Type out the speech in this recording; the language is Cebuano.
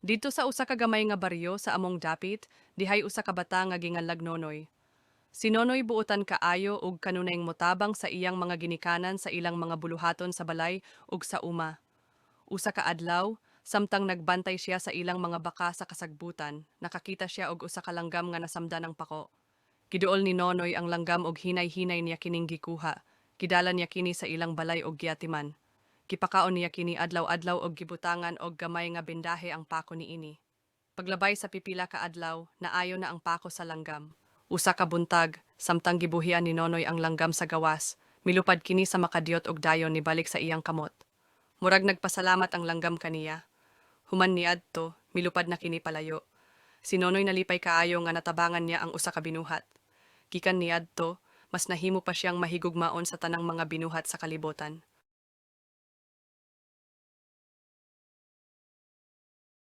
Didto sa usa ka gamay nga baryo sa among dapit, dihay usa ka bata nga ginganlag Nonoy. Si Nonoy buotan kaayo ug kanunayng motabang sa iyang mga ginikanan sa ilang mga buluhaton sa balay ug sa uma. Usa ka adlaw, samtang nagbantay siya sa ilang mga baka sa kasagbutan, nakakita siya og usa ka langgam nga nasamdan ng pako. Giduol ni Nonoy ang langgam og hinay-hinay niya kining gikuha. Gidala niya kini sa ilang balay og giatiman. Gipakaon niya kini adlaw-adlaw og gibutangan og gamay nga bendahe ang pako niini. Paglabay sa pipila ka adlaw, naayo na ang pako sa langgam. Usa ka buntag, samtang gibuhian ni Nonoy ang langgam sa gawas, milupad kini sa makadiyot og dayon nibalik sa iyang kamot. Murag nagpasalamat ang langgam kaniya. Human niadto, milupad na kini palayo. Si Nonoy nalipay kaayo nga natabangan niya ang usa ka binuhat. Gikan niadto, mas nahimo pa siyang mahigugmaon sa tanang mga binuhat sa kalibutan.